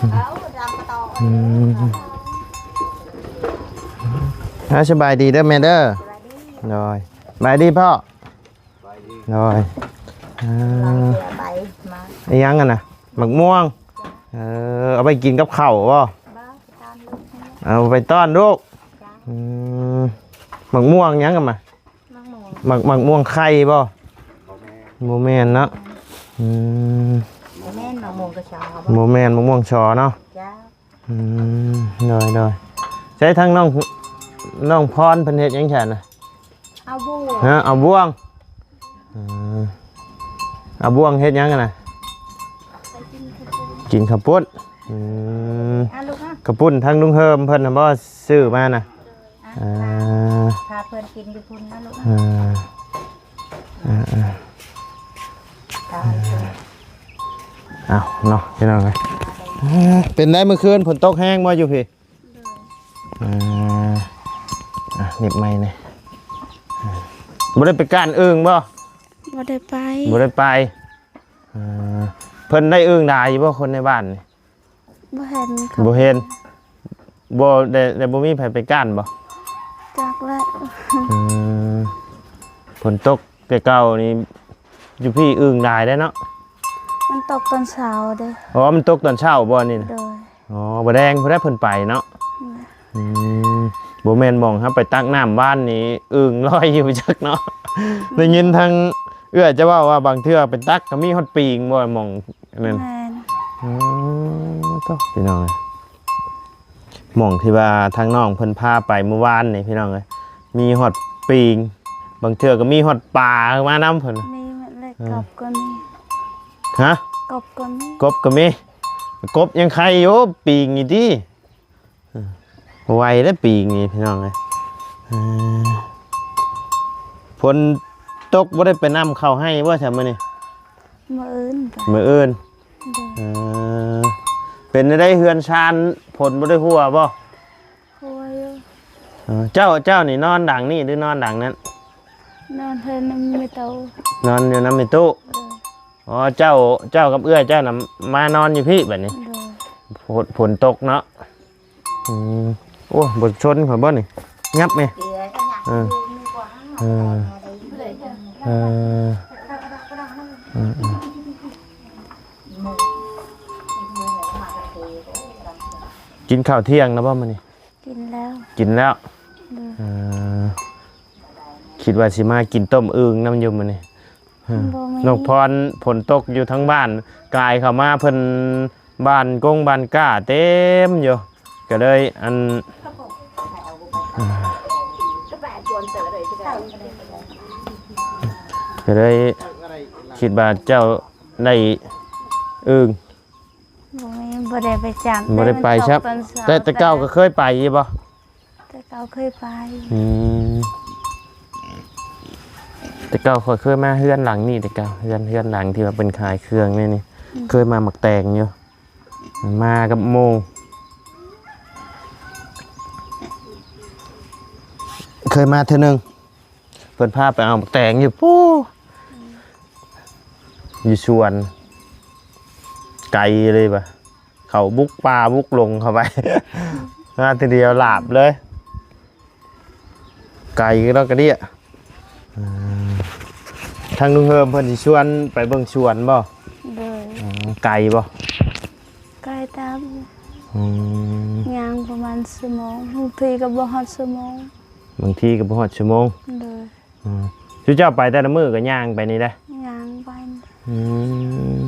ອືມ ເອົາ ສະບາຍດີເດີແມ່ເດີ. ໂດຍ ສະບາຍດີພໍ່. ໂດຍ ເອີ ໄປມາ ອີຫຍັງຫັ້ນນະ? ໝາກມ່ວງ. ເອີ ເອົາໄປກິນກັບເຂົ້າບໍ່? ບໍ່ ໄປຕ້ອນລູກ. ເອົາໄປຕ້ອນລູກ. ຈ້າ. ອືມ ໝາກມ່ວງຫຍັງກັນມາ? ໝາກມ່ວງ ໝາກ ໝາກມ່ວງໄຂ່ບໍ່? ບໍ່ແມ່ນເນາະ. ອືມ ບໍ່ແມ່ນໝາກມ່ວງກະຊອ. ບໍ່ແມ່ນໝາກມ່ວງຊອເນາະ. ຈ້າ. ອືມ ໂດຍ ໂດຍ. ໃຊ້ທາງນ້ອງ ນ້ອງພອນເພິ່ນເຮັດຫຍັງຊັ້ນນະ? ເອົາບ່ວງ. ຮະ ເອົາບ່ວງ. ເອີ ເອົາບ່ວງເຮັດຫຍັງຫັ້ນນະ? ໄປກິນເຂົ້າປຸ້ນ. ກິນເຂົ້າປຸ້ນ. ອືມ ອ່ະລູກ ອ່ະ ເຂົ້າປຸ້ນທາງລຸງເຮີມເພິ່ນນະບໍ່ ຊື້ມານະ? ອ່າ ອ່າ ພາເພິ່ນກິນຢູ່ພຸ້ນນະລູກ. ອ່າ ອ່າໆ ຕາຍ ເອົາເນາະ ພີ່ນ້ອງເອີຍ. ເປັນໄດ ມື້ຄືນຝົນຕົກແຮງບໍ່ຢູ່ພີ້? ໂດຍ. ອ່າ ອ່ະ ນິບໄມ້ນີ້. ບໍ່ໄດ້ໄປກ້ານອຶ່ງບໍ່? ບໍ່ໄດ້ໄປ. ບໍ່ໄດ້ໄປ. ອ່າ ເພິ່ນໄດ້ອຶ່ງຫຼາຍຢູ່ບໍ່ ຄົນໃນບ້ານນີ້? ບໍ່ເຫັນ. ບໍ່ເຫັນ. ບໍ່ໄດ້ ໄດ້ບໍ່ມີໃຜໄປກ້ານບໍ່? ຈັກແຫຼະ. ອືມ ຝົນຕົກແຕ່ເກົ່ານີ້ ຢູ່ພີ້ອຶ່ງຫຼາຍເດ້ເນາະ. ມັນຕົກຕອນເຊົ້າເດ້. ອໍ ມັນຕົກຕອນເຊົ້າບໍ່ນີ້ນະ? ໂດຍ. ອໍ ບໍ່ແດງພຸ້ນແຫຼະເພິ່ນໄປເນາະ. ອືມ ອືມ ບໍ່ແມ່ນໝ່ອງເຮົາໄປຕັກນ້ຳວານນີ້ ອຶ່ງລອຍຢູ່ຈັກເນາະ. ອືມ ໄດ້ຍິນທາງເອື້ອຍເຈົ້າເວົ້າວ່າ ບາງເທື່ອໄປຕັກກໍມີຮອດປີງບໍ່ ໝ່ອງນັ້ນ. ແມ່ນ. ອໍ ໂທ້ ພີ່ນ້ອງເອີຍ ໝ່ອງທີ່ວ່າທາງນ້ອງເພິ່ນພາໄປມື້ວານນີ້ ພີ່ນ້ອງເອີຍ ມີຮອດປີງ ບາງເທື່ອກໍມີຮອດປາມານຳເພິ່ນ. ມີໝົດເລີຍ. ເອີ ກົບກໍມີ. ຮະ? ກົບກໍມີ. ກົບກໍມີ. ກົບຍັງໄຄຢູ່ ປີງນີ້ຕິ. ເອີ ໄວເດ້ປີງນີ້ ພີ່ນ້ອງເອີຍ. ເອີ ຝົນຕົກບໍ່ໄດ້ໄປນຳເຂົ້າໄຮ່ບໍ່ຊະມື້ນີ້? ມື້ອື່ນ. ມື້ອື່ນ. ໂດຍ. ເອີ ເປັນຈັ່ງໃດເຮືອນຊານ ຝົນບໍ່ໄດ້ຮົ່ວບໍ່? ຮົ່ວຢູ່. ເອີ ເຈົ້າ ເຈົ້ານີ້ນອນຫຼັງນີ້ ຫຼືນອນຫຼັງນັ້ນ? ນອນເຮືອນນຳແມ່ຕູ້. ນອນຢູ່ນຳແມ່ຕູ້. ໂດຍ. ອໍ ເຈົ້າ ເຈົ້າກັບເອື້ອຍເຈົ້ານະ ມານອນຢູ່ພີ້ບັດນີ້. ໂດຍ. ຝົນ ຝົນຕົກເນາະ. ອືມ ໂອ້ ບໍ່ຊົນຂ້ອຍບໍ່ນີ້? ຫຍັບແມ່. ເອີ ເອີ ເອີ ເອີ ເອີ ກິນເຂົ້າທ່ຽງແລ້ວບໍ່ມື້ນີ້? ກິນແລ້ວ. ກິນແລ້ວ. ໂດຍ. ເອີ ຄິດວ່າຊິມາກິນຕົ້ມອຶ່ງນຳຢູ່ມື້ນີ້. ບໍ່ມີ. ນ້ອງພອນ ຝົນຕົກຢູ່ທາງບ້ານ ກາຍເຂົ້າມາເພິ່ນ ບ້ານກົງບ້ານກ້າເຕັມຢູ່ ກໍເລີຍ ອັນ ກໍເລີຍຄິດວ່າເຈົ້າໄດ້ອຶ່ງ. ບໍ່ມີ ບໍ່ໄດ້ໄປຈັບ. ບໍ່ໄດ້ໄປ ມັນຕົກ ຄັບ ຕອນເຊົ້າ. ແຕ່ ແຕ່ເກົ່າກໍເຄີຍໄປຢູ່ບໍ່? ແຕ່ເກົ່າເຄີຍໄປ. ອືມ ແຕ່ເກົ່າຂ້ອຍເຄີຍມາເຮືອນຫຼັງນີ້ ແຕ່ເກົ່າ ເຮືອນ ເຮືອນຫຼັງທີ່ວ່າເປັນຂາຍເຄື່ອງນີ້ນີ້. ອືມ ເຄີຍມາໝາກແຕງຢູ່ ມາກັບໝູ່ ເຄີຍມາເທື່ອໜຶ່ງ. ເພິ່ນພາໄປເອົາໝາກແຕງຢູ່ປູ້ ຢູ່ສວນ ໄກເລີຍວ່າ ເຂົາບຸກປ່າບຸກດົງເຂົ້າໄປ ມາທີດຽວຫຼາບເລີຍ ໄກກະດອກກະເດຍ. ເອີ ທາງລຸງເຮີມເພິ່ນຊິຊວນໄປເບິ່ງສວນບໍ່? ໂດຍ. ອໍ ໄກບໍ່? ໄກຕາມ. ອືມ ຍ່າງປະມານຊົ່ວໂມງ ບາງທີກໍບໍ່ຮອດຊົ່ວໂມງ. ບາງທີກໍບໍ່ຮອດຊົ່ວໂມງ. ໂດຍ. ອືມ ຊຸເຈົ້າໄປແຕ່ລະມື້ກໍຍ່າງໄປນີ້ແຫຼະ? ຍ່າງໄປ. ອືມ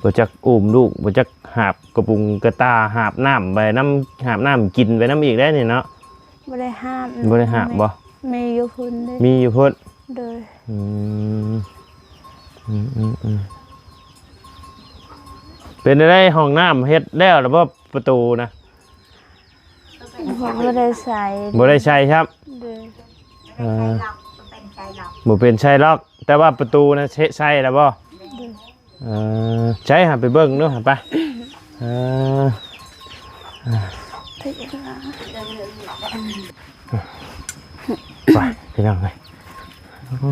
ບໍ່ຈັກອຸ້ມລູກ ບໍ່ຈັກຫາບກະປຸງກະຕ່າ ຫາບນ້ຳໄປນຳ ຫາບນ້ຳກິນໄປນຳອີກໄດ໋ນີ້ເນາະ. ບໍ່ໄດ້ຫາບ. ບໍ່ໄດ້ຫາບບໍ່? ມີຢູ່ພຸ້ນເດ້. ມີຢູ່ພຸ້ນ. ໂດຍ. ອືມ ອືມໆໆ ເປັນຈັ່ງໃດ ຫ້ອງນ້ຳເຮັດແລ້ວລະບໍ່ ປະຕູນະ? ບໍ່ ບໍ່ໄດ້ໃສ່. ບໍ່ໄດ້ໃສ່ຊ້ຳ. ໂດຍ. ເອີ ບໍ່ເປັນໄຊລັອກ ແຕ່ວ່າປະຕູນະ ໃສ່ແລ້ວບໍ່? ໂດຍ. ເອີ ໃສ່ຫາໄປເບິ່ງດູຫາໄປ. ເອີ ໄປພີ່ນ້ອງເອີຍ.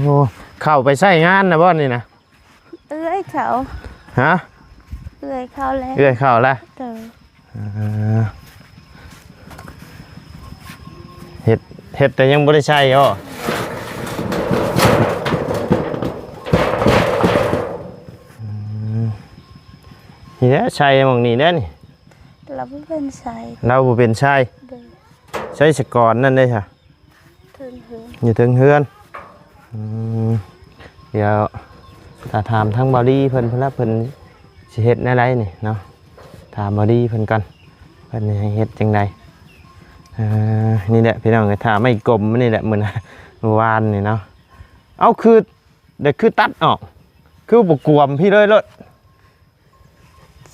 ໂອ້ ເຂົ້າໄປໃຊ້ງານນະບໍ່ນີ້ນະ? ເອື້ອຍເຂົາ. ຮະ? ເອື້ອຍເຂົາແຫຼະ. ເອື້ອຍເຂົາແຫຼະ. ໂດຍ. ອ່າ ເຮັດ ເຮັດແຕ່ຍັງບໍ່ໄດ້ໃສ່ເນາະ. ອືມ ນີ້ແຫຼະ ໃສ່ໝ່ອງນີ້ແຫຼະນີ້. ລາວບໍ່ເປັນໃສ່ ລາວບໍ່ເປັນໃສ່. ໂດຍ. ໃສ່ສະກ່ອນນັ້ນເດ້ຊະ. ເທິງເຮືອນ ຢູ່ເທິງເຮືອນ. ອືມ ດຽວຖ້າຖາມທາງບ່າວດີເພິ່ນພຸ້ນລະ ເພິ່ນຊິເຮັດແນວໃດນີ້ເນາະ. ຖາມບ່າວດີເພິ່ນກ່ອນ ເພິ່ນໃຫ້ເຮັດຈັ່ງໃດ. ເອີ ນີ້ແຫຼະພີ່ນ້ອງເອີຍ ຖ້າໄມ້ກົມນີ້ແຫຼະ ມື້ ມື້ວານນີ້ເນາະ. ເອົ້າ ຄື ແຕ່ຄືຕັດອອກ ຄືບໍ່ກວມພີ້ເລີຍໂລດ.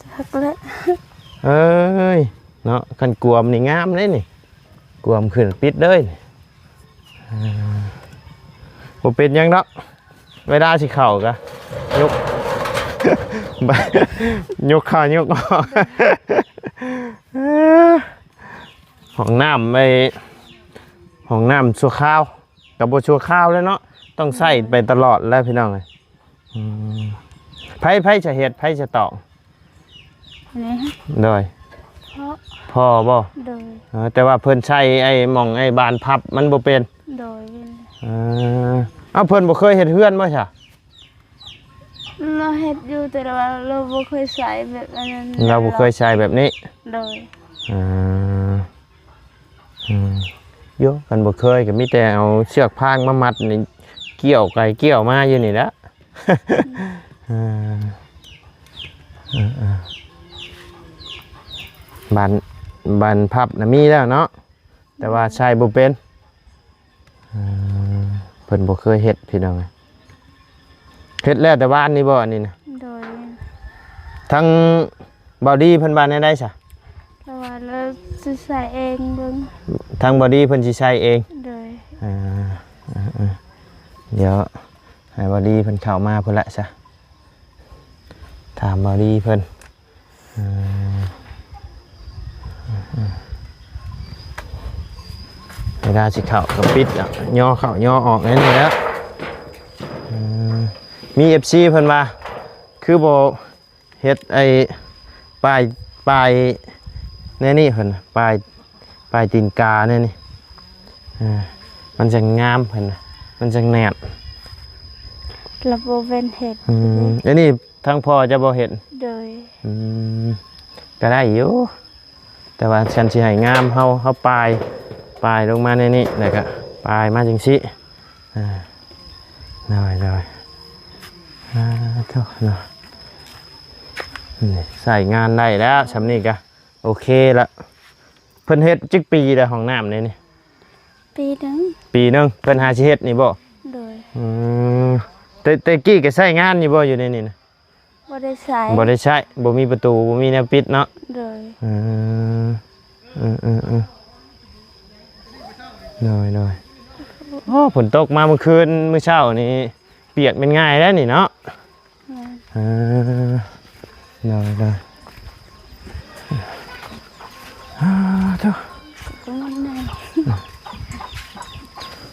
ຈັກແຫຼະ. ເອີຍ ເນາະ ຄັນກວມນີ້ງາມເດ້ນີ້ ກວມຂຶ້ນປິດເລີຍ. ເອີ ບໍ່ເປັນຫຍັງດອກ ເວລາຊິເຂົ້າກະຍົກ ຍົກເຂົ້າຍົກອອກ. ເອີ ຫ້ອງນ້ຳ ໄອ້ ຫ້ອງນ້ຳຊົ່ວຄາວ ກໍບໍ່ຊົ່ວຄາວແລ້ວເນາະ ຕ້ອງໃຊ້ໄປຕະຫຼອດແລ້ວພີ່ນ້ອງເອີຍ. ອືມ ໃຜ ໃຜຈະເຮັດ ໃຜຈະຕອກ? ນີ້ ໂດຍ ພໍ່ ພໍ່ບໍ່? ໂດຍ. ເອີ ແຕ່ວ່າເພິ່ນໃສ່ໄອ້ໝ່ອງໄອ້ບານພັບມັນບໍ່ເປັນ? ໂດຍ. ເອີ ເອົ້າ ເພິ່ນບໍ່ເຄີຍເຮັດເຮືອນບໍ່ຊະ? ລາວເຮັດຢູ່ ແຕ່ວ່າລາວບໍ່ເຄີຍໃສ່ແບບອັນນັ້ນ ລາວບໍ່ເຄີຍໃສ່ແບບນີ້. ໂດຍ. ເອີ ອືມ ໂຍ ຄັນບໍ່ເຄີຍກໍມີແຕ່ເອົາເຊືອກພາງມາມັດນີ້ ກ່ຽວໄປກ່ຽວມາຢູ່ນີ້ແຫຼະ. ເອີ ເອີ ເອີ ບານ ບານພັບນະມີແລ້ວເນາະ ແຕ່ວ່າໃສ່ບໍ່ເປັນ. ເອີ ເພິ່ນບໍ່ເຄີຍເຮັດພີ່ນ້ອງເອີຍ. ເຮັດແລ້ວແຕ່ວານນີ້ບໍ່ ອັນນີ້ນະ? ໂດຍ. ທາງບ່າວດີເພິ່ນວ່າແນວໃດຊະ? ລາວວ່າລາວຊິໃສ່ເອງເບິ່ງ. ທາງບ່າວດີເພິ່ນຊິໃສ່ເອງ? ໂດຍ. ເອີ ເອີ ເອີ ດຽວໃຫ້ບ່າວດີເພິ່ນເຂົ້າມາພຸ້ນລະຊະ ຖາມບ່າວດີເພິ່ນ. ເອີ ເວລາຊິເຂົ້າກໍປິດເນາະ ຍໍເຂົ້າຍໍອອກແນວນີ້ແຫຼະ. ເອີ ມີເອັຟຊີເພິ່ນວ່າ ຄືບໍ່ເຮັດໄອ້ປ້າຍ ປ້າຍແນວນີ້ເພິ່ນ ປ້າຍ ປ້າຍຕີນກາແນວນີ້ ເອີ ມັນຈັ່ງງາມເພິ່ນ ມັນຈັ່ງແໜ້ນ. ລະບໍ່ແມ່ນເຮັດ. ອືມ ອັນນີ້ ທາງພໍ່ເຈົ້າບໍ່ເຮັດ? ໂດຍ. ອືມ ກໍໄດ້ຢູ່ ແຕ່ວ່າຄັນຊິໃຫ້ງາມ ເຮົາ ເຮົາປາຍ ປາຍລົງມາໃນນີ້ ແລ້ວກໍປາຍມາຈັ່ງຊີ້. ອ່າ ໂດຍ ໂດຍ ອ່າ ໂທ້ເນາະ ນີ້ໃຊ້ງານໄດ້ແລ້ວ ສ່ຳນີ້ກໍໂອເຄລະ. ເພິ່ນເຮັດຈັກປີແລ້ວ ຫ້ອງນ້ຳນີ້? ປີໜຶ່ງ. ປີໜຶ່ງ ເພິ່ນຫາຊິເຮັດນີ້ບໍ່? ໂດຍ. ອືມ ແຕ່ ແຕ່ກີ້ກໍໃຊ້ງານຢູ່ບໍ່ ຢູ່ໃນນີ້ນະ? ບໍ່ໄດ້ໃຊ້. ບໍ່ໄດ້ໃຊ້ ບໍ່ມີປະຕູ ບໍ່ມີແນວປິດເນາະ? ໂດຍ. ອືມ ອືມ ອືມ ອືມ ໂດຍ ໂດຍ. ໂອ້ ຝົນຕົກມາມື້ຄືນ ມື້ເຊົ້ານີ້ ປຽກແມ່ນງ່າຍແລ້ວນີ້ເນາະ? ແມ່ນ. ເອີ ໂດຍ ໂດຍ. ອາ ໂທ້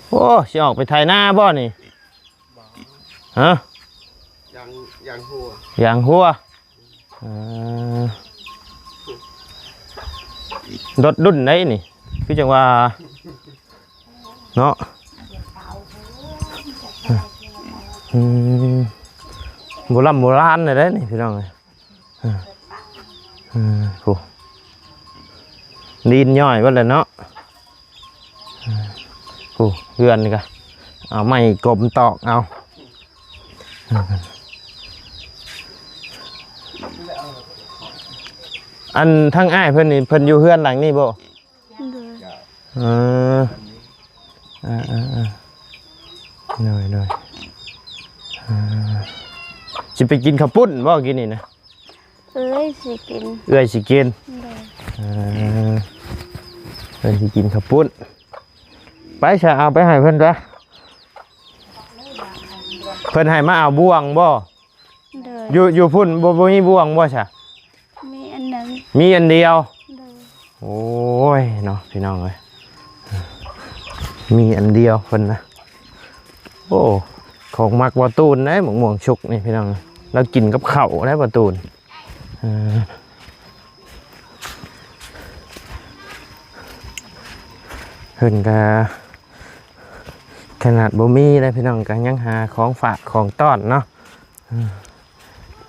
ໂອ້ ຊິອອກໄປໄຖນາບໍ່ນີ້? ຮະ? ຢາງ ຢາງຫົວ ຢາງຫົວ. ເອີ ລົດລຸ້ນໃດນີ້ ຄືຈັ່ງວ່າ ເນາະ ອືມ ໂບລຳໂບລານແທ້ນີ້ພີ່ນ້ອງເອີຍ. ເອີ ເອີ ໂອ້ ດິນຍ່ອຍເບິດແລ້ວເນາະ. ເອີ ໂອ້ ເຮືອນນີ້ກະເອົາໄມ້ກົມຕອກເອົາ. ອັນທາງອ້າຍເພິ່ນນີ້ ເພິ່ນຢູ່ເຮືອນຫຼັງນີ້ບໍ່? ໂດຍ. ເອີ ເອີ ເອີ ເອີ ໂດຍ ໂດຍ. ເອີ ຊິໄປກິນເຂົ້າປຸ້ນບໍ່ ກິນນີ້ນະ? ເອື້ອຍຊິກິນ. ເອື້ອຍຊິກິນ. ໂດຍ. ເອີ ເອື້ອຍຊິກິນເຂົ້າປຸ້ນ. ໄປຊະ ເອົາໄປໃຫ້ເພິ່ນຊະ. ເພິ່ນໃຫ້ມາເອົາບ່ວງບໍ່? ໂດຍ. ຢູ່ ຢູ່ພຸ້ນບໍ່ ບໍ່ມີບ່ວງບໍ່ຊະ? ມີອັນໜຶ່ງ. ມີອັນດຽວ? ໂດຍ. ໂອ້ຍເນາະ ພີ່ນ້ອງເອີຍ ມີອັນດຽວເພິ່ນນະ. ໂອ້ ຂອງມັກບ່າວຕູນເດ້ ໝາກມ່ວງສຸກນີ້ພີ່ນ້ອງ ລາວກິນກັບເຂົ້າໄດ້ບ່າວຕູນ. ເອີ ເອີ ເອີ ເພິ່ນກໍຂະໜາດບໍ່ມີເດ້ພີ່ນ້ອງ ກໍຍັງຫາຂອງຝາກຂອງຕ້ອນເນາະ. ເອີ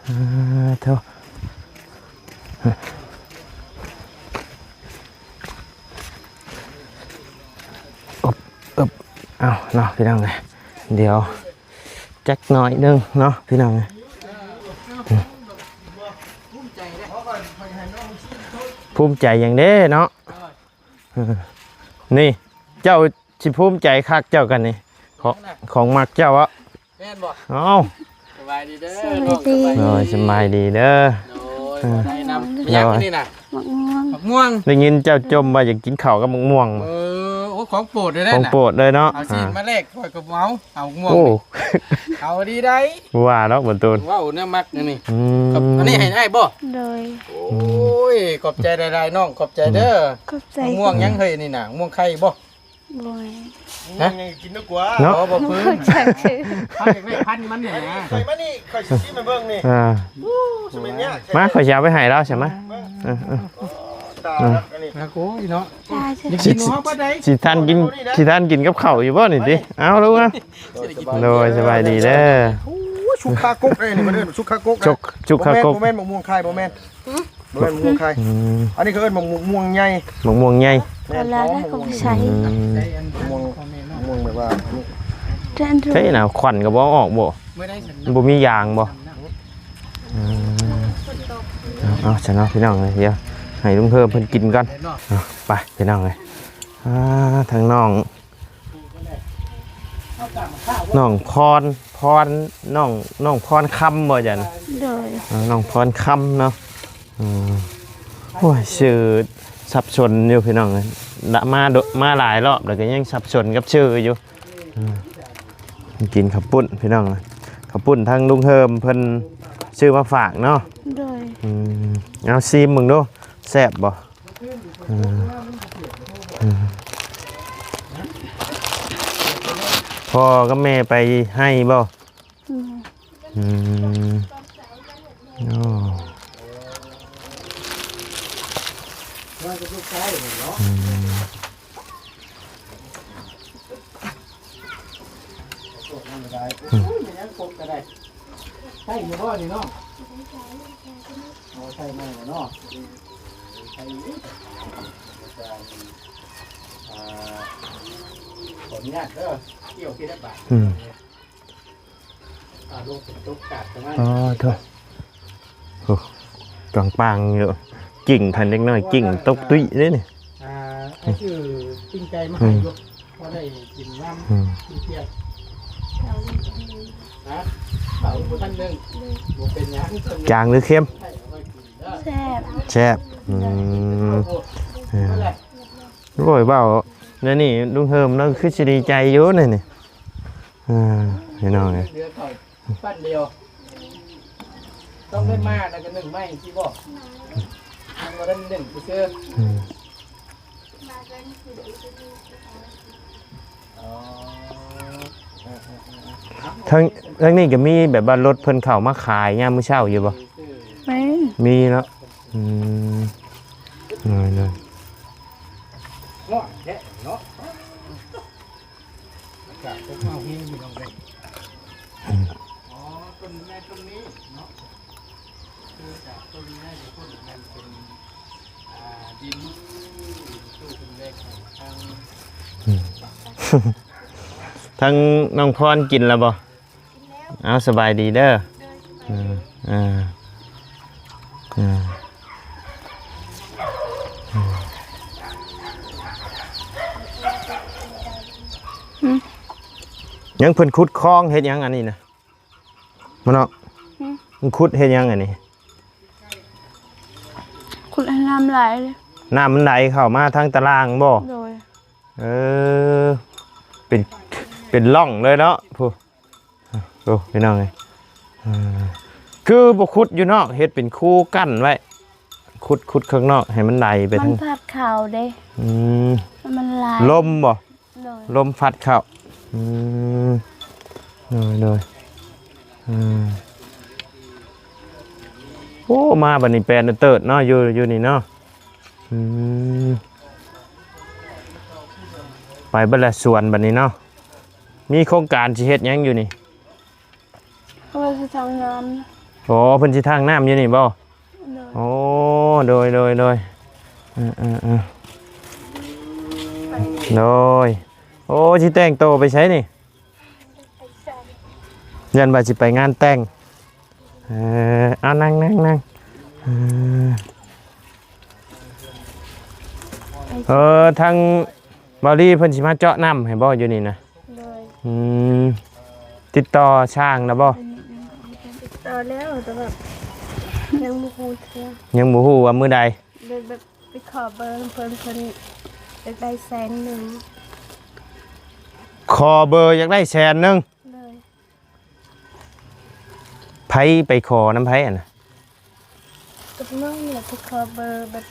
ເອີ ໂທ້ ອຶບ ອຶບ ເອົາເນາະພີ່ນ້ອງເອີຍ ດຽວຈັກໜ້ອຍໜຶ່ງເນາະພີ່ນ້ອງເອີຍ. ພູມໃຈຫຍັງເດ້ເນາະ. ເອີ ນີ້ເຈົ້າຊິພູມໃຈຄັກເຈົ້າກັນນີ້ ຂອງ ຂອງມັກເຈົ້າອະ. ແມ່ນບໍ່? ເອົ້າ ສະບາຍດີເດີ ສະບາຍດີ ນ້ອງ ສະບາຍດີ ໂດຍ ສະບາຍດີເດີ ໂດຍ ເອີ ໄດ້ນຳ ມີຫຍັງອັນນີ້ນະ? ໝາກມ່ວງ ໝາກມ່ວງ ໄດ້ຍິນເຈົ້າຈົ່ມວ່າຢາກກິນເຂົ້າກັບໝາກມ່ວງ. ເອີ ໂອ້ ຂອງໂປດເລີຍນະ ຂອງໂປດເລີຍເນາະ ເອົາຊີ້ນມາແລກ ຂ້ອຍກໍເອົາ ເອົາໝາກມ່ວງ. ໂອ້ ເອົາດີໄດ໋ ບໍ່ວ່າດອກ ບໍ່ຕູນ ເວົ້າແນວມັກອັນນີ້. ອືມ ອັນນີ້ໃຫ້ອ້າຍບໍ່? ໂດຍ ໂອ້ຍ ຂອບໃຈຫຼາຍໆ ນ້ອງ ຂອບໃຈເດີ. ຂອບໃຈ ໝາກມ່ວງຫຍັງເຮີ້ຍ ອັນນີ້ນະ ໝາກມ່ວງໄຂ່ບໍ່? ບໍ່ແມ່ນ ຮະ ຍັງກິນນະກວ່າເນາະ. ອໍ ບໍ່ຟື້ນ ເຂົາຢາກໄດ້ພັນມັນນີ້ນະ. ຂ້ອຍມານີ້ ຂ້ອຍຊິຊິມໃຫ້ເບິ່ງນີ້. ອ່າ ໂອ້ ສະເມັນຍາກ ມາ ຂ້ອຍຊິເອົາໄປໃຫ້ລາວຊະມາ. ເອີ ເອີ ຕາຍແລ້ວອັນນີ້ ໂອ້ຍເນາະ ຢາກກິນຫົວບໍ່ໄດ້ ຊິທັນກິນ ຊິທັນກິນກັບເຂົ້າຢູ່ບໍ່ນີ້ຕິ. ເອົາລູກ ໂດຍ ສະບາຍດີເດີ. ໂອ້ຍ ສຸກຄາກົກເດ້ນີ້ ເພິ່ນເອີ້ນສຸກຄາກົກ ສຸກ ສຸກຄາກົກ ບໍ່ແມ່ນ ບໍ່ແມ່ນໝາກມ່ວງໄຂ່ ບໍ່ແມ່ນ. ບໍ່ແມ່ນໝາກມ່ວງໄຂ່ ອືມ ອັນນີ້ເຂົາເອີ້ນໝາກມ່ວງໃຫຍ່ ໝາກມ່ວງໃຫຍ່ ແມ່ນ ແລ້ວກໍໃສ່ ອືມ ໝາກມ່ວງ ໝາກມ່ວງແບບວ່າ ໃຊ່ນະ ຄວັນກໍບໍ່ອອກບໍ່? ບໍ່ມີຢາງບໍ່? ອືມ ເອົາ ເອົາຊະເນາະພີ່ນ້ອງເອີຍ ດຽວໃຫ້ລຸງເພີ່ມເພິ່ນກິນກ່ອນ. ເອົາ ໄປພີ່ນ້ອງເອີຍ ອ່າ ທາງນ້ອງ ນ້ອງພອນ ພອນ ນ້ອງ ນ້ອງພອນຄຳບໍ່ຈັນ? ໂດຍ ເອີ ນ້ອງພອນຄຳເນາະ. ເອີ ໂອ້ຍ ຊື່ສັບສົນຢູ່ພີ່ນ້ອງເອີຍ ມາ ມາຫຼາຍຮອບແລ້ວກໍຍັງສັບສົນກັບຊື່ຢູ່. ເອີ ກິນເຂົ້າປຸ້ນພີ່ນ້ອງ ເຂົ້າປຸ້ນທາງລຸງເຮີມເພິ່ນຊື້ມາຝາກເນາະ. ໂດຍ ອືມ ເອົາຊີມເບິ່ງດູ ແຊບບໍ່? ອືມ ອືມ ພໍ່ກັບແມ່ໄປໄຮ່ບໍ່? ອືມ ອືມ ໂອ້ ອືມ ອືມ ໃສ່ຢູ່ບໍ່ນີ້ນ້ອງ? ເອົາໃສ່ໃໝ່ແລ້ວເນາະ ໃສ່ຢູ່ ອ່າ ຂໍອະນຸຍາດເດີ ກ່ຽວທີ່ໄດ້ບາດ ອືມ ອ່າ ລົງເປັນຕົກກາດປະມານ ອໍ ໂທ້ ໂອ້ ກຳປັງຢູ່ ກິ່ງ ຄັນເດັກນ້ອຍກິ່ງຕົກຕຸ້ຍເດ້ນີ້ ອ່າ ໃຫ້ຊື້ປີ້ງໄກ່ມາໃຫ້ຢູ່ ພໍໄດ້ກິນຍາມ ອືມ ກິນທ່ຽງ ຮະ ເຂົ້າບໍ່ທັນໜຶ່ງ ບໍ່ເປັນຫຍັງ ຈາງຫຼືເຄັມ? ແຊບ ແຊບ ອືມ ເອີ ໂອ້ຍ ເວົ້າແນວນີ້ລຸງເຮີມລາວຄືຊິດີໃຈຢູ່ແນວນີ້ ເອີ ພີ່ນ້ອງເອີຍ ເຫຼືອເຂົ້າ ປັ້ນດຽວ ຕ້ອງໄດ້ມາແລ້ວກໍໜຶ້ງໃໝ່ຊິບໍ່? ຍັງບໍ່ທັນໜຶ້ງຊື່ໆ ອືມ ອໍ ເອີໆໆ ທາງ ທາງນີ້ກໍມີແບບວ່າລົດເພິ່ນເຂົ້າມາຂາຍຍາມມື້ເຊົ້າຢູ່ບໍ່? ແມ່ນ ມີເນາະ ອືມ ໂດຍໆ ຮ້ອນແທ້ເນາະ. ອາກາດອົບອ້າວແຮງພີ່ນ້ອງເອີຍ ອືມ ອໍ ຕົ້ນໄມ້ຕົ້ນນີ້ເນາະ ຄືຈາກຕົ້ນໄມ້ຕົ້ນນັ້ນເປັນ ອ່າ ດິນ ດິນຕູ້ເປັນແບກຂອງທາງ ອືມ ທາງນ້ອງພອນກິນແລ້ວບໍ່? ເອົາ ສະບາຍດີເດີ ເອີ ເອີ ເອີ ອືມ ຫຍັງເພິ່ນຂຸດຄອງເຮັດຫຍັງອັນນີ້ນະ? ມາເນາະ ຫືມ ມັນຂຸດເຮັດຫຍັງອັນນີ້? ຂຸດໃຫ້ນ້ຳໄຫຼ ນ້ຳມັນໄຫຼເຂົ້າມາທາງຕະລ່າງບໍ່? ໂດຍ ເອີ ເປັນ ເປັນຮ່ອງເລີຍເນາະ ຜູ້ ໂອ້ ພີ່ນ້ອງເອີຍ ເອີ ຄືບໍ່ຂຸດຢູ່ນອກ ເຮັດເປັນຄູກັ້ນໄວ້ ຂຸດ ຂຸດຂ້າງນອກໃຫ້ມັນໄຫຼໄປທາງ ມັນພັດເຂົ້າເດ້ ອືມ ມັນໄຫຼ ລົມບໍ່? ໂດຍ ລົມພັດເຂົ້າ ອືມ ໂດຍ ໂດຍ ອືມ ໂອ້ ມາບັດນີ້ແປນເຕີດເນາະ ຢູ່ ຢູ່ນີ້ເນາະ ອືມ ໄປເບິດລະສວນບັດນີ້ເນາະ. ມີໂຄງການຊິເຮັດຫຍັງຢູ່ນີ້? ເພິ່ນຊິທາງນ້ຳ. ອໍ ເພິ່ນຊິທາງນ້ຳຢູ່ນີ້ບໍ່? ໂດຍ. ໂອ້ ໂດຍ ໂດຍ ໂດຍ. ເອີ ເອີ ເອີ ໂດຍ. ໂອ້ ຊິແຕ່ງໂຕໄປໃສນີ້? ຢ້ານວ່າຊິໄປງານແຕ່ງ. ເອີ ເອົາ ນັ່ງ ນັ່ງ ນັ່ງ. ເອີ ເອີ ທາງບ່າວລີເພິ່ນຊິມາເຈາະນ້ຳໃຫ້ບໍ່ຢູ່ນີ້ນະ? ໂດຍ. ອືມ ຕິດຕໍ່ຊ່າງແລ້ວບໍ່? ອືມ ຕິດຕໍ່ແລ້ວ ແຕ່ວ່າຍັງບໍ່ຮູ້ເທື່ອ ຍັງບໍ່ຮູ້ວ່າມື້ໃດ. ໂດຍ ແບບໄປຂໍເບີນຳເພິ່ນ ເພິ່ນຢາກໄດ້ແສນໜຶ່ງ. ຂໍເບີຢາກໄດ້ແສນໜຶ່ງ? ໂດຍ. ໃຜໄປຂໍນຳໃຜຫັ້ນນະ? ກັບນ້ອງນີ້ແຫຼະ ໄປຂໍເບີແບບ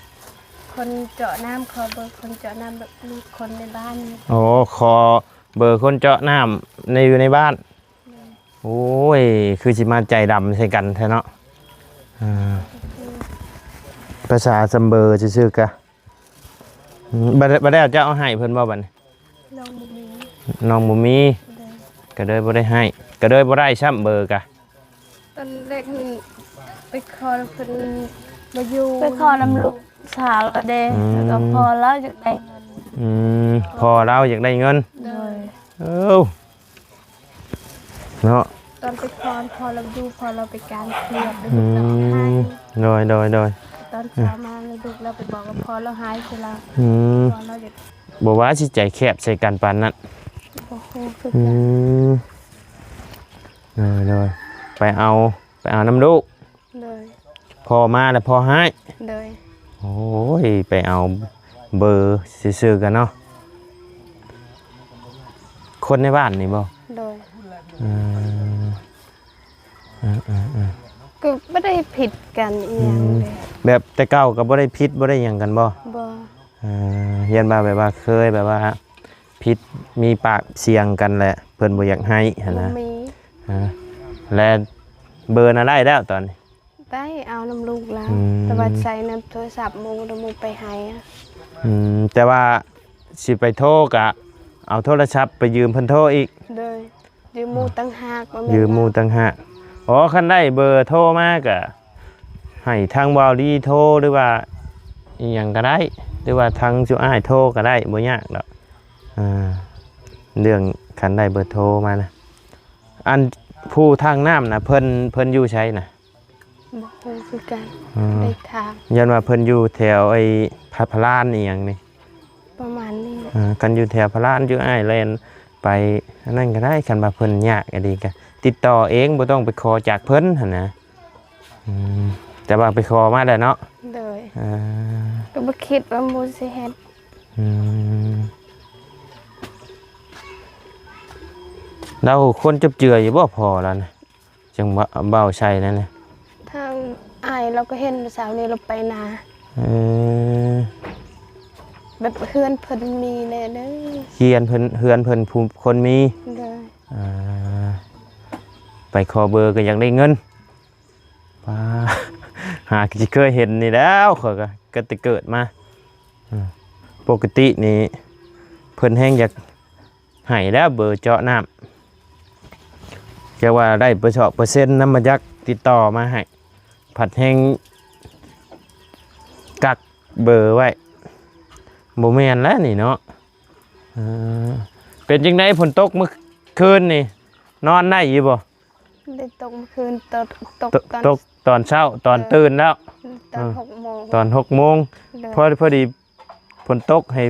ຄົນເຈາະນ້ຳ ຂໍເບີຄົນເຈາະນ້ຳ ແບບມີຄົນໃນບ້ານ. ໂອ້ ຂໍເບີຄົນເຈາະນ້ຳໃນ ຢູ່ໃນບ້ານ. ໂດຍ. ໂອ້ຍ ຄືຊິມາໃຈດຳໃສ່ກັນແທ້ເນາະ. ເອີ ພາສາສຳເບີຊື່ໆກະ. ອືມ ບັດ ບັດແລ້ວເຈົ້າເອົາໃຫ້ເພິ່ນບໍ່ບັດນີ້? ນ້ອງບໍ່ມີ ນ້ອງບໍ່ມີ. ໂດຍ. ກະເລີຍບໍ່ໄດ້ໃຫ້ ກະເລີຍບໍ່ໄດ້ຊ້ຳເບີກະ. ຕອນແລກຫັ້ນໄປຂໍເພິ່ນບໍ່ຢູ່ ໄປຂໍນຳລູກສາວລາວເດ້. ອືມ ແລ້ວກໍພໍ່ລາວຢາກໄດ້ເງິນ. ອືມ ພໍ່ລາວຢາກໄດ້ເງິນ. ໂດຍ. ເອີ ເນາະ ຕອນໄປຂໍພໍ່ລາວຢູ່ ພໍ່ລາວໄປການເຂດ. ອືມ ໂດຍ ໂດຍ ໂດຍ. ຕອນເຊົ້າມາແລ້ວ ອືມ ລູກລາວໄປບອກວ່າພໍ່ລາວຫາຍໃສ່ລາວ. ອືມ ພໍ່ລາວຢາກ ບໍ່ວ່າຊິໃຈແຄບໃສ່ກັນປານນັ້ນ. ບໍ່ຮູ້ຄືກັນ. ອືມ ໂດຍ ໂດຍ. ໄປເອົາ ໄປເອົານຳລູກ. ໂດຍ. ພໍ່ມາແລ້ວພໍ່ຮ້າຍ. ໂດຍ. ໂອ້ຍ ໄປເອົາເບີຊື່ໆກັນເນາະ ຄົນໃນບ້ານນີ້ບໍ່? ໂດຍ. ເອີ ເອີ ເອີ ເອີ ກໍບໍ່ໄດ້ຜິດກັນອີ່ຫຍັງເລີຍ. ອືມ ແບບແຕ່ເກົ່າກໍບໍ່ໄດ້ຜິດບໍ່ໄດ້ຫຍັງກັນບໍ່? ບໍ່. ເອີ ຢ້ານວ່າແບບວ່າເຄີຍແບບວ່າຜິດ ມີປາກສຽງກັນແຫຼະ ເພິ່ນບໍ່ຢາກໃຫ້ຫັ້ນນະ. ບໍ່ມີ. ເອີ ແລະເບີນະໄດ້ແລ້ວຕອນນີ້? ໄດ້ ເອົານຳລູກລາວ. ອືມ ແຕ່ວ່າໃສ່ນຳໂທລະສັບໝູ່ ແລ້ວໝູ່ໄປໃຫ້ອະ. ອືມ ແຕ່ວ່າຊິໄປໂທກະເອົາໂທລະສັບໄປຢືມເພິ່ນໂທອີກ. ໂດຍ. ຢືມໝູ່ ອືມ ຕ່າງຫາກ ບໍ່ແມ່ນ ຢືມໝູ່ຕ່າງຫາກ. ອໍ ຄັນໄດ້ເບີໂທມາກະໃຫ້ທາງບ່າວລີໂທ ຫຼືວ່າອີ່ຫຍັງກະໄດ້ ຫຼືວ່າທາງຊຸອ້າຍໂທກະໄດ້ ບໍ່ຍາກດອກ. ອ່າ ເລື່ອງຄັນໄດ້ເບີໂທມານະ. ອັນຜູ້ທາງນ້ຳນະ ເພິ່ນ ເພິ່ນຢູ່ໃສນະ? ບໍ່ຮູ້ຄືກັນ. ອືມ ໄດ້ຖາມ ຢ້ານວ່າເພິ່ນຢູ່ແຖວໄອ້ພະ ພະລານອີ່ຫຍັງນີ້ ປະມານນີ້. ເອີ ຄັນຢູ່ແຖວພະລານ ຢູ່ອ້າຍແລ່ນໄປອັນນັ້ນກໍໄດ້. ຄັນວ່າເພິ່ນຍາກອີ່ຫຼີກໍຕິດຕໍ່ເອງ ບໍ່ຕ້ອງໄປຂໍຈາກເພິ່ນຫັ້ນນະ. ອືມ ແຕ່ວ່າໄປຂໍມາແລ້ວເນາະ. ໂດຍ. ເອີ ກໍບໍ່ຄິດວ່າໝູ່ຊິເຮັດ. ອືມ ລາວຄົນຈົບເຈືອຢູ່ບໍ່ ພໍ່ລາວນະ? ຈັ່ງເວົ້າ ເວົ້າໃສ່ນັ້ນນະ. ທາງອ້າຍລາວກໍເຫັນມື້ເຊົ້ານີ້ລາວໄປນາ. ເອີ ແບບເຮືອນເພິ່ນມີແນ່ເດີ ເຮືອນເພິ່ນ ເຮືອນເພິ່ນຜູ້ຄົນມີ. ໂດຍ. ອ່າ ໄປຂໍເບີກໍຢາກໄດ້ເງິນ. ປ້າ ຫາກະຊິເຄີຍເຫັນນີ້ແລ້ວ ຂ້ອຍກໍ ກໍແຕ່ເກີດມາ. ອືມ ປົກກະຕິນີ້ເພິ່ນແຮງຢາກໃຫ້ແລ້ວເບີເຈາະນ້ຳ ຈັກວ່າໄດ້ເປີເຊັນນຳມາຈັກ ຕິດຕໍ່ມາໃຫ້ ພັດແຮງກັກເບີໄວ້. ບໍ່ແມ່ນແລ້ວນີ້ເນາະ. ເອີ ເປັນຈັ່ງໃດ ຝົນຕົກມື້ຄືນນີ້ ນອນໄດ້ຢູ່ບໍ່? ໄດ້ຕົກມື້ຄືນ ຕົກ ຕົກ ຕົກ ຕອນ ຕົກຕອນເຊົ້າ ຕອນ ເອີ ຕື່ນແລ້ວ. ຕອນ ເອີ ຫົກໂມງ ຕອນຫົກໂມງ. ໂດຍ. ພໍ ພໍດີຝົນຕົກໃຫ້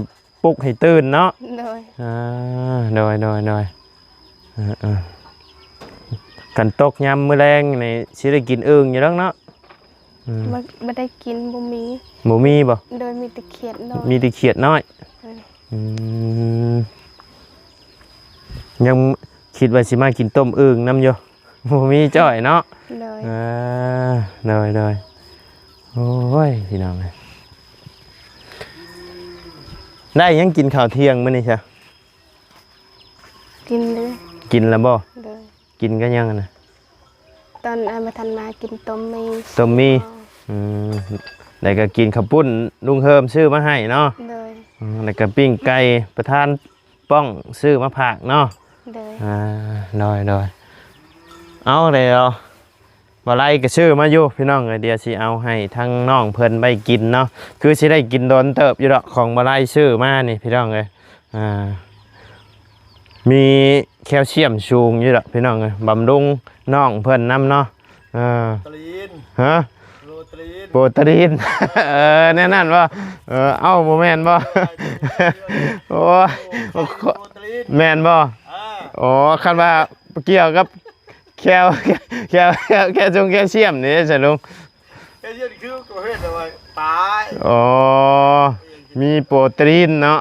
ປຸກໃຫ້ຕື່ນເນາະ. ໂດຍ. ອ່າ ໂດຍ ໂດຍ ໂດຍ. ເອີ ເອີ ຄັນຕົກຍາມມື້ແລງນີ້ ຊິໄດ້ກິນອຶ່ງຢູ່ດອກເນາະ. ອືມ ບໍ່ ບໍ່ໄດ້ກິນ ບໍ່ມີ. ບໍ່ມີບໍ່? ໂດຍ ມີແຕ່ຂຽດນ້ອຍ ມີແຕ່ຂຽດນ້ອຍ. ເອີ ອືມ ຍັງຄິດວ່າຊິມາກິນຕົ້ມອຶ່ງນຳຢູ່ ບໍ່ມີຈ້ອຍເນາະ. ໂດຍ. ເອີ ໂດຍ ໂດຍ. ໂອ້ຍ ພີ່ນ້ອງເອີຍ ໄດ້ຫຍັງກິນເຂົ້າທ່ຽງມື້ນີ້ຊະ? ກິນເລີຍ. ກິນແລ້ວບໍ່? ໂດຍ. ກິນກັບຫຍັງນະ? ຕອນອ້າຍບໍ່ທັນມາ ກິນຕົ້ມໝີ່. ຕົ້ມໝີ່. ອໍ ອືມ ແລ້ວກໍກິນເຂົ້າປຸ້ນລຸງເຮີມຊື້ມາໃຫ້ເນາະ. ໂດຍ. ອືມ ແລ້ວກໍປີ້ງໄກ່ປະທານ ປ້ອງຊື້ມາຝາກເນາະ. ໂດຍ ອ່າ ໂດຍ ໂດຍ ເອົາແລ້ວ ບໍ່ໄລກໍຊື້ມາຢູ່ພີ່ນ້ອງເອີຍ. ດຽວຊິເອົາໃຫ້ທາງນ້ອງເພິ່ນໄວ້ກິນເນາະ. ຄືຊິໄດ້ກິນດົນເຕີບຢູ່ດອກ ຂອງບໍ່ໄລຊື້ມານີ້ພີ່ນ້ອງເອີຍ. ອ່າ ມີແຄວຊຽມສູງຢູ່ດອກພີ່ນ້ອງເອີຍ ບຳລຸງນ້ອງເພິ່ນນຳເນາະ. ເອີ ໂປຣຕີນ ຮະ ໂປຣຕີນ ໂປຣຕີນ ເອີ ແນວນັ້ນບໍ່? ເອີ ເອົ້າ ບໍ່ແມ່ນບໍ່? ໂອ້ຍ ໂປຣຕີນ ແມ່ນບໍ່? ເອີ ອໍ ຄັນວ່າກ່ຽວກັບແຄວ ແຄວ ແຄວ ແຄວຊົງແຄວຊຽມນີ້ຊະລຸງ. ແຄວຊຽມຄືປະເພດແບບວ່າປາ ອໍ ມີໂປຣຕີນເນາະ.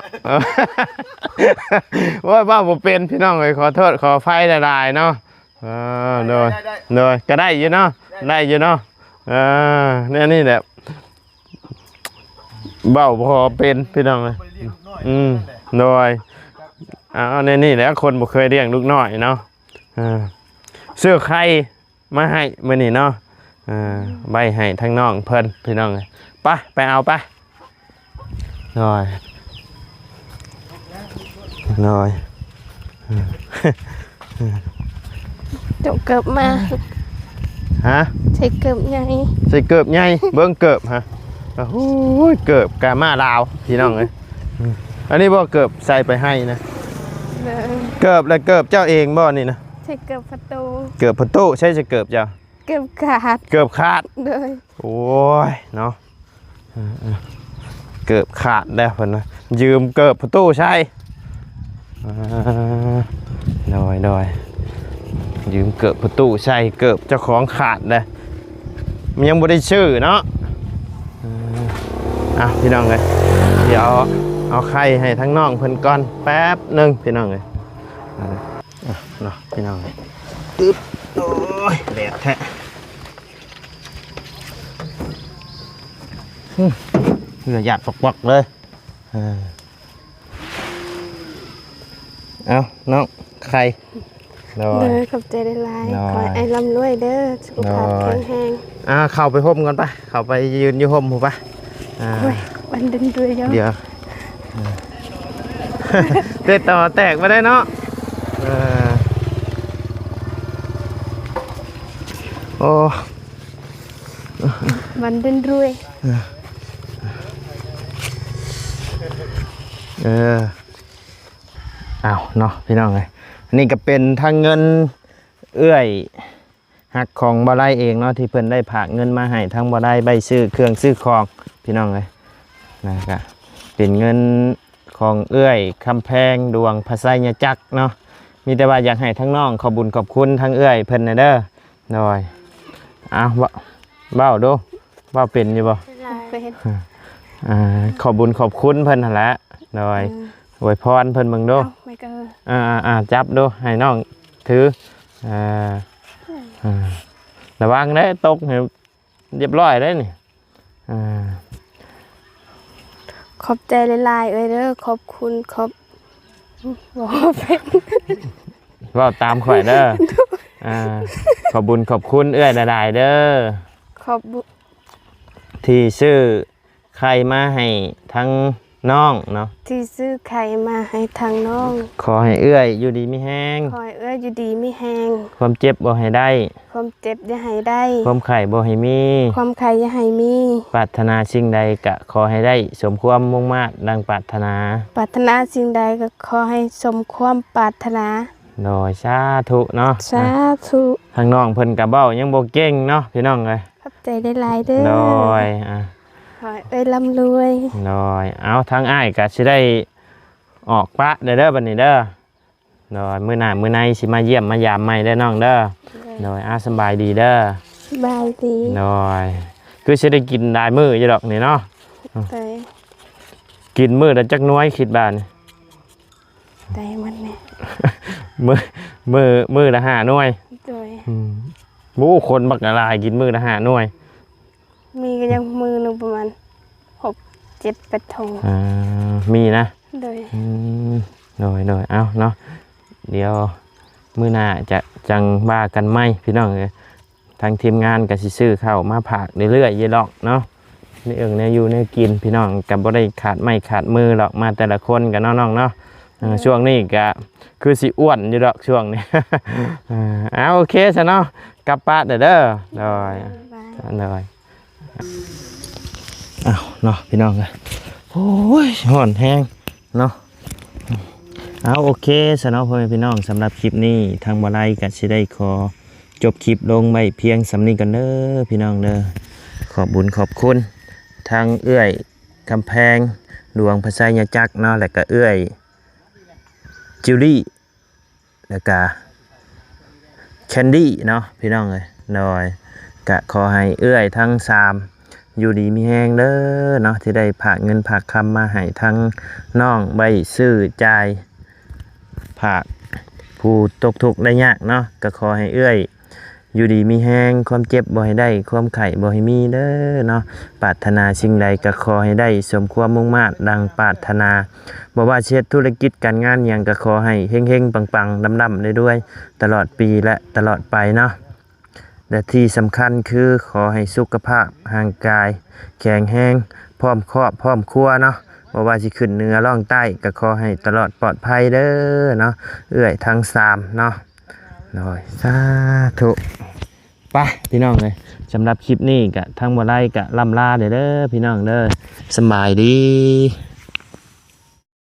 ໂອ້ຍ ເວົ້າບໍ່ເປັນພີ່ນ້ອງເອີຍ ຂໍໂທດຂໍອະໄພຫຼາຍໆເນາະ. ອ່າ ໂດຍ ໄດ້ ໄດ້ ໂດຍ ກໍໄດ້ຢູ່ເນາະ ໄດ້ ໄດ້ຢູ່ເນາະ. ອ່າ ແນວນີ້ແຫຼະ ເວົ້າບໍ່ເປັນພີ່ນ້ອງເອີຍ. ອືມ ໂດຍ ເອົາ ແນວນີ້ແຫຼະ ຄົນບໍ່ເຄີຍລ້ຽງລູກນ້ອຍເນາະ. ອ່າ ຊື້ໄຂ່ມາໃຫ້ມື້ນີ້ເນາະ ອ່າ ໄວ້ໃຫ້ທາງນ້ອງເພິ່ນພີ່ນ້ອງເອີຍ. ໄປ ໄປເອົາໄປ. ໂດຍ ໂດຍ ເຈົ້າເກີບມາ ຮະ ໃສ່ເກີບໃຫຍ່ ໃສ່ເກີບໃຫຍ່. ເບິ່ງເກີບຮະ ໂອ້ຍ ເກີບກະມ້າລາວພີ່ນ້ອງເອີຍ. ອັນນີ້ບໍ່ເກີບໃສ່ໄປໄຮ່ນະ? ໂດຍ ເກີບລະເກີບເຈົ້າເອງບໍ່ນີ້ນະ? ໃສ່ເກີບພໍ່ຕູ້ ເກີບພໍ່ຕູ້ ໃສ່ ໃສ່ເກີບເຈົ້າ? ເກີບຂາດ ເກີບຂາດ ໂດຍ ໂອ້ຍເນາະ ເອີ ເກີບຂາດແລ້ວເພິ່ນວ່າ ຢືມເກີບພໍ່ຕູ້ໃສ່. ອ່າ ໂດຍ ໂດຍ ຢືມເກີບພໍ່ຕູ້ໃສ່ ເກີບເຈົ້າຂອງຂາດແລ້ວ ມັນຍັງບໍ່ໄດ້ຊື້ເນາະ. ເອີ ອ່ະ ພີ່ນ້ອງເອີຍ ດຽວເອົາໄຂ່ໃຫ້ທາງນ້ອງເພິ່ນກ່ອນແປັບໜຶ່ງພີ່ນ້ອງເອີຍ. ອ່າ ເນາະ ພີ່ນ້ອງເອີຍ ຕຶບ ໂອ້ຍ ແດດແທ້ ອື ເຫື່ອຢາດປອກໆເລີຍ. ເອີ ເອົາ ນ້ອງໄຂ່ ໂດຍ ໂດຍ ຂອບໃຈຫຼາຍໆ ໂດຍ ຂໍໃຫ້ອ້າຍລ່ຳລວຍເດີ ສຸຂະພາບ ໂດຍ ແຂງແຮງ. ອ່າ ເຂົ້າໄປຮົ່ມກ່ອນປະ ເຂົ້າໄປຢືນຢູ່ຮົ່ມພຸ້ນປະ. ອ່າ ໂອ້ຍ ວັນເດືອນດວຍເນາະ ດຽວ ເຕັດຕໍ່ແຕກບໍ່ໄດ້ເນາະ. ເອີ ໂອ້ ວັນເດືອນດວຍ ເອີ ເອົາເນາະ ພີ່ນ້ອງເອີຍ ອັນນີ້ກໍເປັນທັງເງິນເອື້ອຍ ຮັກຂອງບໍ່ໄດ້ເອງເນາະ ທີ່ເພິ່ນໄດ້ຝາກເງິນມາໃຫ້ທາງບໍ່ໄດ້ໄວ້ຊື້ເຄື່ອງຊື້ຂອງ ພີ່ນ້ອງເອີຍ. ນະ ກະເປັນເງິນຂອງເອື້ອຍຄຳແພງ ດວງພະໄຊຍະຈັກເນາະ. ມີແຕ່ວ່າຢາກໃຫ້ທາງນ້ອງຂອບບຸນຂອບຄຸນທາງເອື້ອຍເພິ່ນແດ່ເດີ. ໂດຍ ເອົາ ເວົ້າ ເວົ້າດູ ເວົ້າເປັນຢູ່ບໍ່? ເປັນ ອ່າ ຂອບບຸນຂອບຄຸນເພິ່ນຫັ້ນແຫຼະ. ໂດຍ ເອີ ອວຍພອນເພິ່ນເບິ່ງດູ. ເອົາ ໄມ້ກະ ອ່າໆ ຈັບດູ ໃຫ້ນ້ອງຖື ເອີ ເອີ ລະວັງເດີ ຕົກໃຫ້ຮຽບຮ້ອຍເດີນີ້. ເອີ ຂອບໃຈຫຼາຍໆເອື້ອຍເດີ ຂອບຄຸນ ຂອບ ເວົ້າຕາມຂ້ອຍເດີ. ອ່າ ຂອບບຸນຂອບຄຸນເອື້ອຍຫຼາຍໆເດີ ຂອບບຸນ ທີ່ຊື້ ໄຂ່ມາໃຫ້ທາງນ້ອງເນາະ ທີ່ຊື້ໄຂ່ມາໃຫ້ທາງນ້ອງ. ຂໍໃຫ້ເອື້ອຍຢູ່ດີມີແຮງ ຂໍໃຫ້ເອື້ອຍຢູ່ດີມີແຮງ ຄວາມເຈັບບໍ່ໃຫ້ໄດ້ ຄວາມເຈັບຢ່າໃຫ້ໄດ້ ຄວາມໄຂ້ບໍ່ໃຫ້ມີ ຄວາມໄຂ້ຢ່າໃຫ້ມີ. ປາດຖະໜາສິ່ງໃດກະຂໍໃຫ້ໄດ້ສົມຄວາມມຸ່ງມາດດັ່ງປາດຖະໜາ ປາດຖະໜາສິ່ງໃດກໍຂໍໃຫ້ສົມຄວາມປາດຖະໜາ. ໂດຍ ສາທຸເນາະ ສາທຸ. ທາງນ້ອງເພິ່ນກະເວົ້າຍັງບໍ່ເກັ່ງເນາະ ພີ່ນ້ອງເອີຍ. ຂອບໃຈຫຼາຍໆເດີ. ໂດຍ ອ່າ ຂໍໃຫ້ເອື້ອຍລ່ຳລວຍ. ໂດຍ ເອົາ ທາງອ້າຍກະຊິໄດ້ອອກປະແລ້ວເດີບັດນີ້ເດີ. ໂດຍ ມື້ໜ້າມື້ໃນຊິມາຢ້ຽມມາຢາມໃໝ່ເດີນ້ອງເດີ. ໂດຍ ໂດຍ ອ່າ ສະບາຍດີເດີ. ສະບາຍດີ. ໂດຍ ຄືຊິໄດ້ກິນຫຼາຍມື້ຢູ່ດອກນີ້ເນາະ. ໂດຍ ກິນມື້ລະຈັກໜ່ວຍຄິດວ່ານີ້? ໄດ້ໝົດແຫຼະ ມື້ ມື້ ມື້ລະຫ້າໜ່ວຍ. ໂດຍ ອືມ ໂອ້ ຄົນບັກຫຼາຍ ກິນມື້ລະຫ້າໜ່ວຍ. ມີກໍຍັງມື້ໜຶ່ງປະມານຫົກ ເຈັດ ແປດຖົງ. ອ່າ ມີນະ. ໂດຍ ອືມ ໂດຍ ໂດຍ ເອົາເນາະ ດຽວມື້ໜ້າຈະ ຈັ່ງວ່າກັນໃໝ່ ພີ່ນ້ອງເອີຍ. ທາງທີມງານກໍຊິຊື້ເຂົ້າມາຝາກເລື້ອຍໆຢູ່ດອກເນາະ ແນວເອີ່ງແນວຢູ່ແນວກິນ ພີ່ນ້ອງກໍບໍ່ໄດ້ຂາດໄມ້ຂາດມືດອກ ມາແຕ່ລະຄົນກໍເນາະນ້ອງເນາະ. ເອີ ຊ່ວງນີ້ກະຄືຊິອ້ວນຢູ່ດອກຊ່ວງນີ້ ເອີ ເອົາ ໂອເຄຊະເນາະ ກັບປາດເດີ ໂດຍ ໂດຍ ເອົາເນາະ ພີ່ນ້ອງເອີຍ ໂອ້ຍ ຮ້ອນແຮງເນາະ ເອົາ ໂອເຄຊະເນາະ ພໍ່ແມ່ພີ່ນ້ອງ ສຳລັບຄລິບນີ້ ທາງບໍ່ໄລກະຊິໄດ້ຂໍຈົບຄລິບລົງໄວ້ພຽງສ່ຳນີ້ກ່ອນເດີ ພີ່ນ້ອງເດີ ຂອບບຸນຂອບຄຸນ ທາງເອື້ອຍ ກຳແພງຫຼວງພະໄຊຍະຈັກເນາະ ແລ້ວກະເອື້ອຍຈິວລີ ແລ້ວກະແຄນດີ້ເນາະ ພີ່ນ້ອງເອີຍ ໂດຍ ກະຂໍໃຫ້ເອື້ອຍທັງສາມຢູ່ດີມີແຮງເດີເນາະ ທີ່ໄດ້ຝາກເງິນຝາກຄຳມາໃຫ້ທັງນ້ອງໄວ້ຊື້ຈ່າຍ ຝາກຜູ້ຕົກທຸກໄດ້ຍາກເນາະ ກໍຂໍໃຫ້ເອື້ອຍຢູ່ດີມີແຮງ ຄວາມເຈັບບໍ່ໃຫ້ໄດ້ ຄວາມໄຂ້ບໍ່ໃຫ້ມີເດີເນາະ ປາດຖະໜາສິ່ງໃດກໍຂໍໃຫ້ໄດ້ສົມຄວາມມຸ່ງມາດດັ່ງປາດຖະໜາ ບໍ່ວ່າຊິເຮັດທຸລະກິດການງານຫຍັງ ກໍຂໍໃຫ້ເຮັງໆ ປັງໆ ລ່ຳໆ ລວຍໆ ຕະຫຼອດປີ ແລະ ຕະຫຼອດໄປເນາະ. ແລະທີ່ສຳຄັນຄືຂໍໃຫ້ສຸຂະພາບຮ່າງກາຍແຂງແຮງ ພ້ອມຄອບພ້ອມຄົວເນາະ ບໍ່ວ່າຊິຂຶ້ນເໜືອລ່ອງໃຕ້ ກໍຂໍໃຫ້ຕະຫຼອດປອດໄພເດີເນາະ ເອື້ອຍທັງສາມເນາະ ໂດຍ ສາທຸ ໄປພີ່ນ້ອງເອີຍ ສຳລັບຄລິບນີ້ກະທາງບໍ່ໄລກະລ່ຳລາເດີ ພີ່ນ້ອງເດີ ສຳບາຍດີ.